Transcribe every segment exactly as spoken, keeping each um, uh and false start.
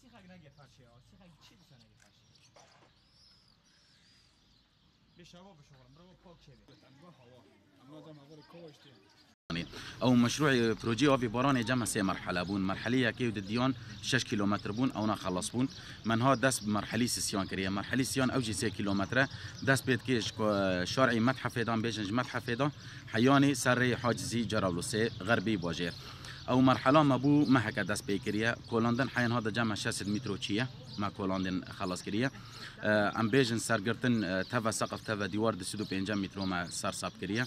Sîxek nege ferşê ya, sîxek çi disa nege ferşê. Bê şava bişoxlim, bira pak çêbe. Ew meşrûê projeyê avê baranê cem me sê merhele bûn. Merhelê yekê û didiyan şeş kîlometr bûn, ewna xelas bûn. Me niha dest bi merhelî sisiyan kiriye. Merhelî siyan ew jî sê kîlometre. Dest pê dikê ji ko-, şarî methefê de, em bêjin ji methefê de, heyanî ser rêyê Hacizî Cerablusê, xerbî bajêr. Ew merhela me bû meheke dest pê kiriye. Kolandin heya niha de cem me şeş sed mîtro çiye. Me kolandin xelas kiriye. E, em bêjin sergirtin, e, teve seqif, teve dîwar du sed û pêncî mîtro me sersap kiriye.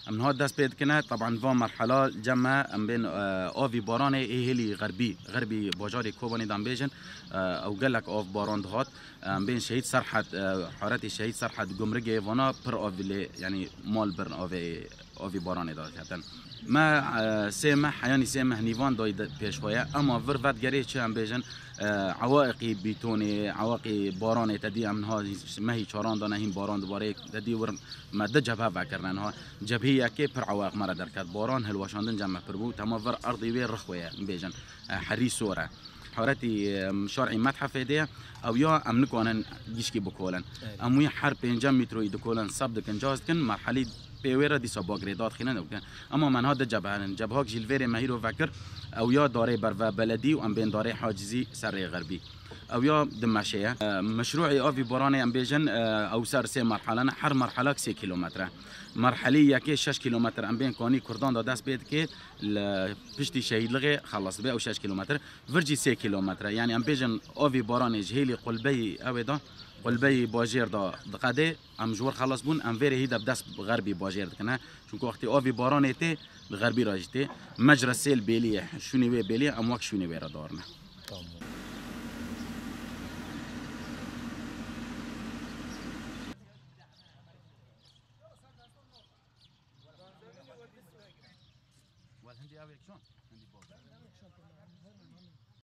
Em niha dest pê dikine, teban va merhela cem me, em bên, e, avî baranê ê hêlî xerbî, xerbî bajarê Kobanê de em bêjin, e, ew gelek av baran dihat. Em bên Şehîd Serhed, e, haretê Şehîd Serhed, Gumrigê vana pir avî lê, yanî mal bir avê, avî baranê de ketin. Me, e, sê meh, heyanî sê meh nîvan dayî de pêş xwe ye. Ema vir vedgerê çi em bêjin, e, ewaîqî bîtonê, ewaîqî baranê te dî em niha mehî çaran de ne hîn baran dibarê te dî wir me di cebhe vekirine niha. Cebhê yekê pir ewaîq me re derket. Baran hilweşandin cem me pir bû. Tema vir erdî wê rixwê ye, em bêjin, e, herî sor e. Haretî, em, şarî methefê de ye. Ew ya em nikanin gişkî bikolin. Evet. Em wî her pêncem mîtroyî dikolin, seb dikin, caz dikin, merhelî pê wê re dîsa bagirê dadixînin ew dikin. Ema me niha di cebhe herin. Cebhak jî li vêrê me hîro vekir, ew ya darê berve beledî û em bên darê Hacizî ser rê xerbî. Ew ya di meşê ye. E, meşrûê avî boranê em bêjin, e, ew ser sê merhele ne, her merhelak sê kîlometre. Merhelî yekê şeş kîlometre em bên kanî Kurdan de dest pê dike, li piştî şehîdlixê xelas dibe ew şeş kîlometre. Vir jî sê kîlometre. Yanî em bêjin avî baranê ji hêlî qulbeyî ew ê de, qulbeyî bajêr de diqedê, em ji wir xelas bûn, em vêrê hî de bi dest bi xerbî bajêr dikine. Çunku wextê avî baranê tê, li xerbî re jî tê. Mecra sêl bêlî ye, şûnê wê bêlî ye, em wek şûnê wê re darine. Tamam. Wel hindî ew yek çon? Hindî bol.